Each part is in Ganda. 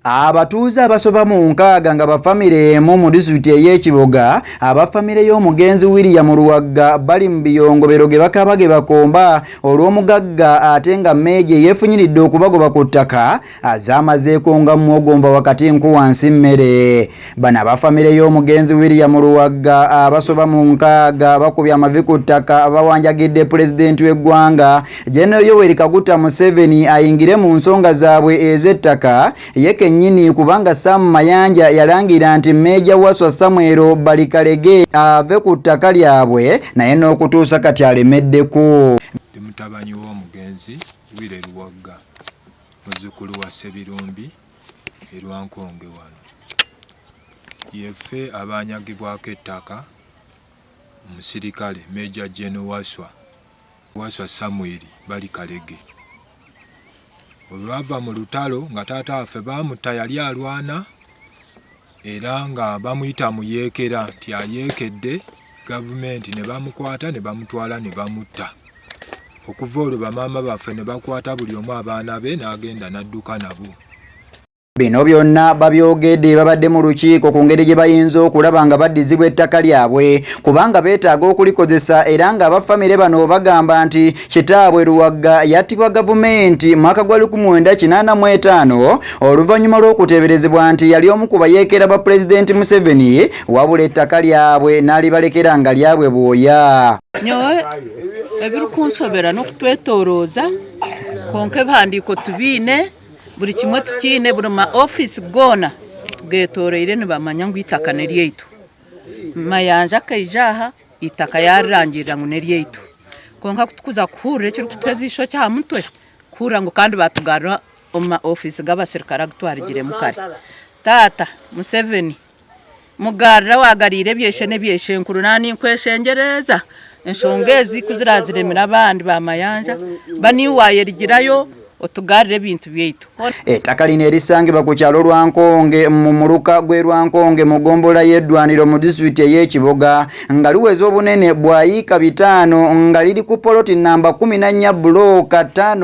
Abatuuze abasoba mu 60 nga ba famire emu mu disitulikiti ey'e Kiboga aba famire y'omugenzi William Luwagga bali mu biyongobero ge bakaaba ge bakomba olw'omugagga ate nga meeja eyeefunyiridde okubagoba ku ttaka aze amazeeko nga muwogo nva wakati nku wansi mmere. Bano aba famire y'omugenzi William Luwagga abasoba mu 60 bakubye amavi ku ttaka bawanjagidde pulezidenti w'eggwanga General Yoweri Kaguta Museveni ayingire mu nsonga zaabwe ez'ettaka ye kennyini kubanga Sam Mayanja yalangira nti Meeja Waswa Samuel Balikalege ave ku ttaka lyabwe naye n'okutuusa kati alemeddeko. Ndi mutabanyi w'omugenzi Wire Luwagga, muzzukulu wa Ssebirumbi e Lwankonge wano. Yeffe abaanyagibwako ettaka omusirikale Major General Waswa Waswa Samuel Balikalege. Olwava mu lutalo nga taata waffe baamutta yali alwana era nga bamuyita muyeekera nti ayeekedde gavumenti ne bamukwata ne bamutwala ne bamutta. Okuva olwo bamaama baffe ne bakwata buli omu abaana be n'agenda n'adduka nabo. Bino byonna babyogedde babadde mu lukiiko ku ngeri gye bayinza okulaba nga baddizibwa ettaka lyabwe kubanga beetaaga okulikozesa era nga aba famire bano bagamba nti kitaabwe Luwagga yattibwa gavumenti mwaka gwa 1985 oluvannyuma lw'okuteeberezebwa nti yali omu ku bayeekera ba Pulezidenti Museveni wabula ettaka lyabwe n'alibalekera nga lyabwe bwoya. Nyowe ebirikunshobera n'okutwetoroza kwonka ebihandiiko tubiine. Buri kimwe tukiine, buri ma ofiisi goona tugetoroire nibamanya ngu eitaka n'eryaitu. Mayanja akaija aha eitaka yarirangirira ngu n'eryaitu. Kwonka kutukuza kuhurira ekirikutuheza eishokye aha mutwe, kuhurira ngu kandi batugarura omu ma ofiisi g'abasirikare agu twarugiremu kare. Taata Museveni Mugarura waagariire eby'eishe n'eby'eishenkuru, naaba ninkweshengyereza enshonga ezi ku ziraaziremire abandi ba Mayanja, ba niiwe waayerigirayo otugarure ebintu byaitu. Ettaka lino erisangibwa ku kyalo Lwankonge mu muluka gw'e Lwankonge mu ggombolola y'e Ddwaniro mu disitulikiti ey'e Kiboga nga liweza obunene bwa yiika 500 nga liri ku poloti nnamba 14 bbulooka 5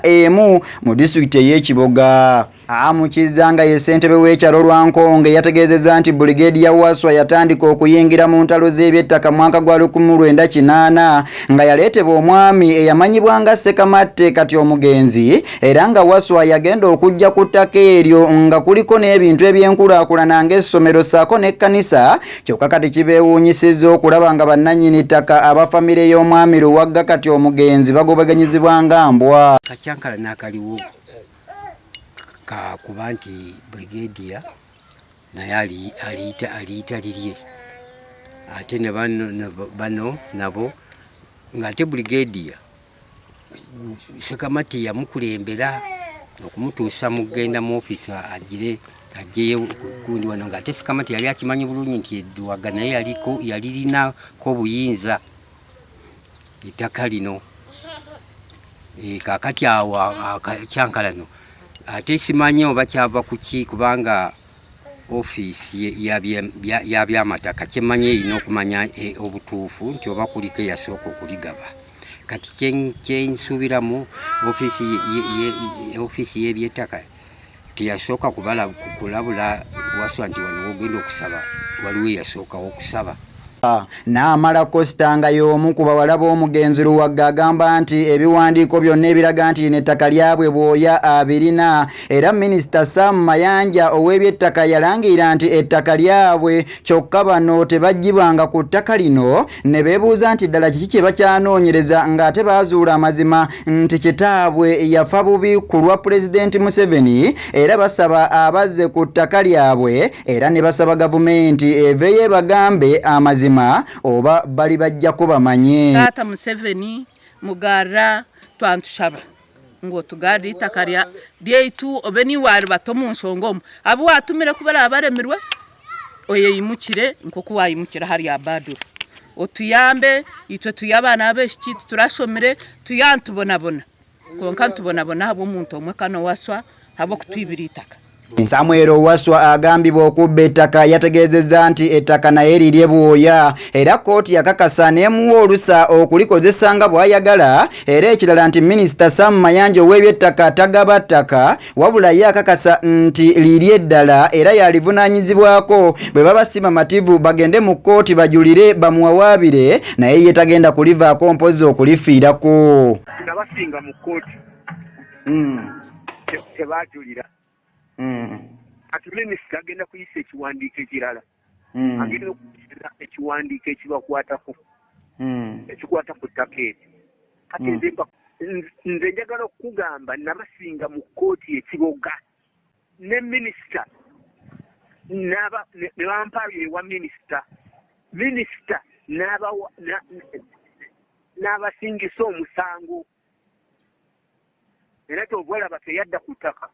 4 1 mu disitulikiti ey'e Kiboga. Amukiza nga ye ssentebe w'ekyalo Lwankonge yategeezezza nti Buligeediya Waswa yatandika okuyingira mu ntalo z'ebyettaka mwaka gwa 1980 nga yaleetebwa omwami eyamanyibwa nga Ssekamatte kati omugenzi era nga Waswa yagenda okujja ku ttaka eryo nga kuliko n'ebintu ebyenkulaakulana ng'essomero ssaako n'ekkanisa kyokka kati kibeewuunyisizza okulaba nga bannannyini ttaka aba famire y'omwami Luwagga kati omugenzi bagobaganyizibwa nga mbwa. Kakyankalano akaliwo kakuba nti brigadier naye aliyita aliyita lirye ate ne bano bano nabo ng'ate brigadier Ssekamate yamukulembera okumutuusa mu kugenda mu ofiisi agire aggyeyo gundi wano ng'ate Ssekamate yali akimanyi bulungi nti Edduwaga naye yaliko yalirinako obuyinza. Ettaka lino eh, kakati awo akyankalano ate simanyi oba kyava kuki kubanga ofiisi ya byamataka kyemmanyi erina okumanya eh, obutuufu nti oba kuliko eyasooka okuligaba kati kyensuubiramu ofiisi y'ebyettaka teyasooka kulabula Waswa nti wano wogenda okusaba waliwo eyasookawo okusaba. Naamala Costa nga y'omu ku bawala b'omugenzi Luwagga agamba nti ebiwandiiko byonna ebiraga nti lino ettaka lyabwe bwoya abirina era minisita Sam Mayanja ow'ebyettaka yalangirira nti ettaka lyabwe kyokka bano tebaggyibwanga ku ttaka lino ne beebuuza nti ddala kiki kye bakyanoonyereza ng'ate baazuula amazima nti kitaabwe yafa bubi ku lwa Pulezidenti Museveni era basaba abazze ku ttaka lyabwe era ne basaba gavumenti eveeyo ebagambe amazima oba bali bajjako bamanye. Taata Museveni mugarra twantushaba ngu otugarire eitaka ryaitu obe niiwe waaribata omu nshonga omu. Abu waatumire ku baraabe baremirwe, oyeyimukire nk'oku waayimukire aha rya Badru. Otuyambe, itwe turi abaana b'abaishiki titurashomire, turi aha nitubonabona. Kwonka nitubonabona ahabw'omuntu omwe Kano Waswa ahabw'okutwibira eitaka. Samuel Waswa agambibwa okubba ettaka yategeezezza nti ettaka naye lirye bwoya, era kkooti yakakasa n'emuwa olusa okulikozesa nga bw'ayagala. Era ekirala nti Minisita Sam Mayanja ow'ebyettaka tagaba ttaka, wabula ye akakasa nti lirye ddala era yalivunaanyizibwako. Bwe baba si bamativu bagende mu kkooti bajulire bamuwawaabire, naye ye tagenda kulivaako mpozzi okulifiirako. Nabasinga mu kkooti tebajulira. Kati minisita agenda kuyisa ekiwandiiko ekirala, agenda okuyisa ekiwandiiko ekibakwatako, ekikwata ku ttaka eryo. Kati nze njagala okukugamba nabasinga mu kkooti ekiboga ne minisita ne bampaabira ewa minisita, minisita n'abasingisa omusango, era kyova olaba teyadda ku ttaka.